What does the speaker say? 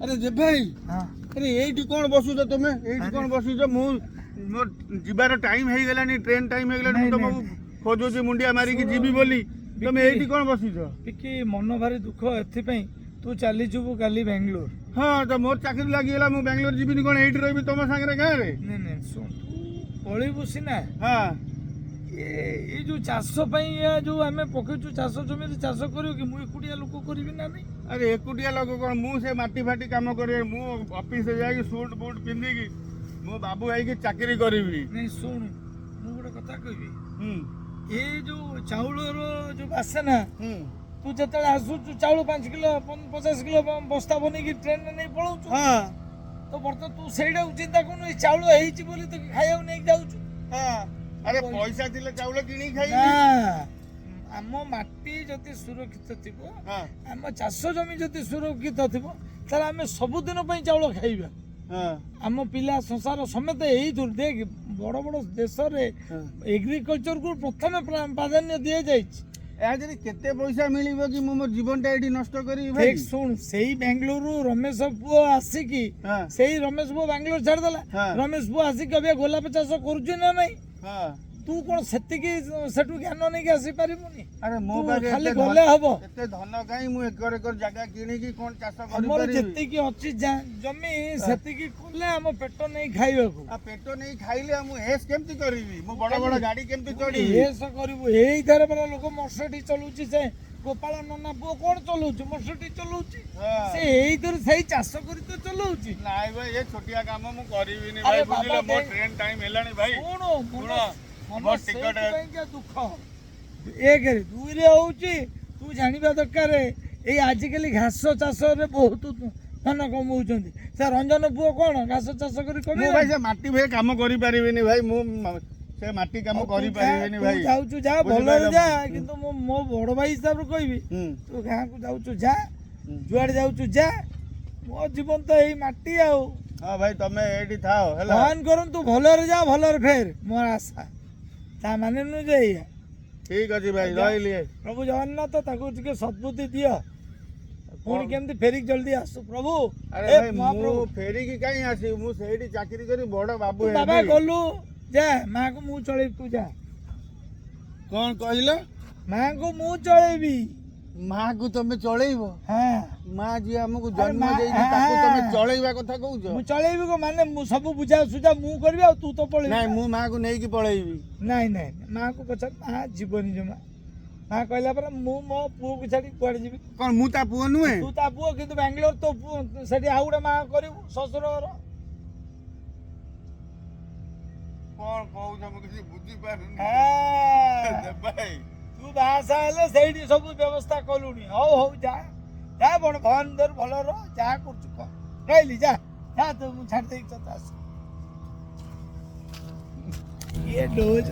ଆରେ ଯେ ଭାଇ। ହଁ। ଆରେ, ଏଇଠି କ'ଣ ବସୁଛ ତମେ? ଏଇଠି କ'ଣ ବସୁଛ? ମୁଁ ମୋର ଯିବାର ଟାଇମ୍ ହେଇଗଲାଣି, ଟ୍ରେନ୍ ଟାଇମ୍ ହେଇଗଲାଣି। ମୁଁ ନାଇଁ, ତମକୁ ଖୋଜୁଛି ମୁଣ୍ଡିଆ ମାରିକି ଶୁଣ, ଯିବି ବୋଲି। ତମେ ବିକି। ଏଇଠି କ'ଣ ବସିଛ? ବିକି, ମନ ଭାରି ଦୁଃଖ ଏଥିପାଇଁ, ତୁ ଚାଲିଯିବୁ କାଲି ବାଙ୍ଗାଲୋର। ହଁ ତ, ମୋର ଚାକିରି ଲାଗିଗଲା, ମୁଁ ବାଙ୍ଗାଲୋର ଯିବିନି କ'ଣ? ଏଇଠି ରହିବି ତମ ସାଙ୍ଗରେ ଗାଁରେ? ନାଇଁ ନାଇଁ, ଶୁଣ, ତୁ ପଳେଇବୁ ସିନା, ଏଇ ଯୋଉ ଚାଷ ପାଇଁ ଏହା ଯୋଉ ଆମେ ପକେଇଛୁ ଚାଷ ଜମିରେ, ଚାଷ କରିବୁ କି? ମୁଁ ଏକୁଟିଆ ଲୋକ କରିବି ନା ନାଇଁ? ଆରେ, ଏକୁଟିଆ ଲୋକ କ'ଣ? ମୁଁ ସେ ମାଟି ଫାଟି କାମ କରିବି, ମୁଁ ଅଫିସରେ ଯାଇକି ସୁଟ୍ ବୁଟ୍ ପିନ୍ଧିକି ମୁଁ ବାବୁ ହେଇକି ଚାକିରି କରିବି। ନାଇଁ, ଶୁଣୁ, ମୁଁ ଗୋଟେ କଥା କହିବି। ହୁଁ। ଏଇ ଯୋଉ ଚାଉଳର ଯୋଉ ବାସନା, ହୁଁ। ତୁ ଯେତେବେଳେ ଆସୁଛୁ, ଚାଉଳ 5 କିଲୋ, 50 କିଲୋ ବସ୍ତା ବନେଇକି ଟ୍ରେନରେ ନେଇ ପଳଉଛୁ। ତ ବର୍ତ୍ତମାନ ତୁ ସେଇଟାକୁ ଚିନ୍ତା କରୁନୁ, ଏଇ ଚାଉଳ ହେଇଛି ବୋଲି ତୁ ଖାଇବାକୁ ନେଇକି ଯାଉଛୁ। ହଁ, ଆରେ, ପଇସା ଥିଲେ ଚାଉଳ କିଣିକି ଖାଇବି। ନା, ଆମ ମାଟି ଯଦି ସୁରକ୍ଷିତ ଥିବ, ଆମ ଚାଷ ଜମି ଯଦି ସୁରକ୍ଷିତ ଥିବ, ତାହେଲେ ଆମେ ସବୁଦିନ ପାଇଁ ଚାଉଳ ଖାଇବା। ଆମ ପିଲା ସଂସାର ସମେତ ଏଇଥିରୁ। ଦେଖ, ବଡ଼ ବଡ଼ ଦେଶରେ ଏଗ୍ରିକଲଚରକୁ ପ୍ରଥମେ ପ୍ରାଧାନ୍ୟ ଦିଆଯାଇଛି। ଏହା ଯଦି କେତେ ପଇସା ମିଳିବ କି ମୁଁ ମୋ ଜୀବନଟା ଏଇଠି ନଷ୍ଟ କରିବି ଭାଇ? ଦେଖ, ଶୁଣ, ସେଇ ବେଙ୍ଗଲୋରରୁ ରମେଶ ପୁଅ ଆସିକି, ସେଇ ରମେଶ ପୁଅ ବାଙ୍ଗାଲୋର ଛାଡ଼ିଦେଲା। ରମେଶ ପୁଅ ଆସିକି ଏବେ ଗୋଲାପ ଚାଷ କରୁଛି ନା ନାଇଁ? ହଁ। ତୁ କ'ଣ ସେତିକି ସେଠୁ ଜ୍ଞାନ ନେଇକି ଆସିପାରିବୁନି? ଆରେ, ମୋ ତୁ ପାଖରେ ଖାଲି ଏତେ ଗଲେ ହବ? ଏତେ ଧନ କାହିଁ? ମୁଁ ଏକର ଏକର ଜାଗା କିଣିକି କ'ଣ ଚାଷ ଆମର କରିପାରିବି? ଯେତିକି ଅଛି ଜମି, ସେତିକି କଲେ ଆମ ପେଟ ନେଇ ଖାଇବାକୁ। ଆଉ ପେଟ ନେଇ ଖାଇଲେ ଆଉ ମୁଁ ଏସ୍ କେମିତି କରିବି? ମୁଁ ବଡ ବଡ ଗାଡି କେମିତି ଚଢିବି? ଏସ କରିବୁ ଏଇଥିରେ ପରା। ଲୋକ ମର୍ସିଡିଜ ଚଲଉଛି, ସେ ଗୋପାଳ ନନା ପୁଅ କ'ଣ ଚଲଉଛି? ମର୍ସିଡିଜ ଚଲଉଛି। ସେ ଏଇଥିରୁ ସେଇ ଚାଷ କରି ତ ଚଲଉଛି। ନାଇଁ ଭାଇ, ଏ ଛୋଟିଆ କାମ ମୁଁ କରିବିନି ଆରେ ଭାଇ, ବୁଝିଲ? ବାବା, ମୋ ଦେଖ। ଟ୍ରେନ୍ ଟାଇମ୍ ହେଲାଣି ଭାଇ। ଶୁଣୁ, ଶୁଣ, ମନ ମନ ମୋ ଟିକଟ ସେଇଥିପାଇଁକା ଦୁଃଖ ଏକରେ, ଦୁଇରେ ହଉଛି ତୁ ଜାଣିବା ଦରକାର, ଏଇ ଆଜିକାଲି ଘାସ ଚାଷରେ ବହୁତ ଧନ କମଉଛନ୍ତି। ସେ ରଞ୍ଜନ ପୁଅ କ'ଣ ଘାସ ଚାଷ କରି ମୁଁ କମେଇ ଭାଇ, ସେ ମାଟି ଭାଇ କାମ କରିପାରିବିନି ଭାଇ। ମୁଁ ସେ ମାଟି କାମ କରିପାରିବିନି ଭାଇ। ଯାଉଛୁ ଯା, ବୁଝିପାରିଲ? ଭଲରେ ଯା। କିନ୍ତୁ ମୁଁ ମୋ ବଡ଼ ଭାଇ ହିସାବରେ କହିବି, ହୁଁ। ତୁ ଗାଁକୁ ଯାଉଛୁ ଯା, ଯୁଆଡ଼େ ଯାଉଛୁ ଯା, ମୋ ଜୀବନ ତ ଏଇ ମାଟି ଆଉ। ହଁ ଭାଇ, ତମେ ଏଇଠି ଥାଅ ହେଲା। ଭଗବାନ କରନ୍ତୁ ଭଲରେ ଯା, ଭଲରେ ଫେର, ମୋର ଆଶା। ତା ମାନେ ନୁହେଁ ଯେ ଏଇଆ। ଠିକ ଅଛି ଭାଇ, ଯା। ରହିଲି। ପ୍ରଭୁ ଜଗନ୍ନାଥ ତାକୁ ଟିକେ ସଦ୍ବୁଦ୍ଧି ଦିଅ, ପୁଣି କେମିତି ଫେରିକି ଜଲ୍ଦି ଆସୁ ପ୍ରଭୁ। ଆରେ ଏ ଭାଇ, ମହାପ୍ରଭୁ। ମୁଁ ଫେରିକି କାହିଁ ଆସିବି? ମୁଁ ସେଇଠି ଚାକିରି କରି ବଡ ବାବୁ ତୁ ବାବା ହେବି। ଗଲୁ ଯା, ମାକୁ ମୁଁ ଚଳେଇବି, ତୁ ଯା। କଣ କହିଲ? ମାଙ୍କୁ ମୁଁ ଚଳେଇବି। ମାକୁ ତମେ ଚଳେଇବ? ହଁ। ମା ଯିଏ ଆମକୁ ଆରେ ଜନ୍ମ ଦେଇଛି, ତାକୁ ତମେ ଚଳେଇବା କଥା କହୁଛ? ମୁଁ ଚଳେଇବି କଣ ମାନେ, ମୁଁ ସବୁ ବୁଝା ସୁଝା ମୁଁ କରିବି ଆଉ ତୁ ତ ପଳେଇବୁ। ନାଇଁ, ମୁଁ ମାକୁ ନେଇକି ପଳେଇବି। ନାଇଁ ନାଇଁ, ମାକୁ ପଚାର, ମା ଯିବନି ଜମା। ମା କହିଲା ପରେ ମୁଁ ମୋ ପୁଅକୁ ଛାଡ଼ି କୁଆଡ଼େ ଯିବି? କଣ, ମୁଁ ତା ପୁଅ ନୁହେଁ? ତୁ ତା ପୁଅ, କିନ୍ତୁ ବାଙ୍ଗାଲୋର ତୋ ପୁଅ, ସେଠି ଆଉ ଗୋଟେ ମା କରିବୁ ଶ୍ୱଶୁର ଘର। କଣ କହୁଛ, ମୁଁ କିଛି ବୁଝିପାରୁନି। ଭାଇ। ତୁ ବାହାସାହା ହେଲେ ସେଇଠି ସବୁ ବ୍ୟବସ୍ଥା କଲୁଣି। ହଉ ହଉ, ଯା ଯା, ବଡ଼ ଭଗବାନ ଧର, ଭଲ ରହ, ଯାହା କରୁଛୁ କର, ରହିଲି, ଯା ଯା ତୁ, ମୁଁ ଛାଡ଼ି ଦେଇକି ତତେ ଆସ। ଇଏ ଡୋଜ।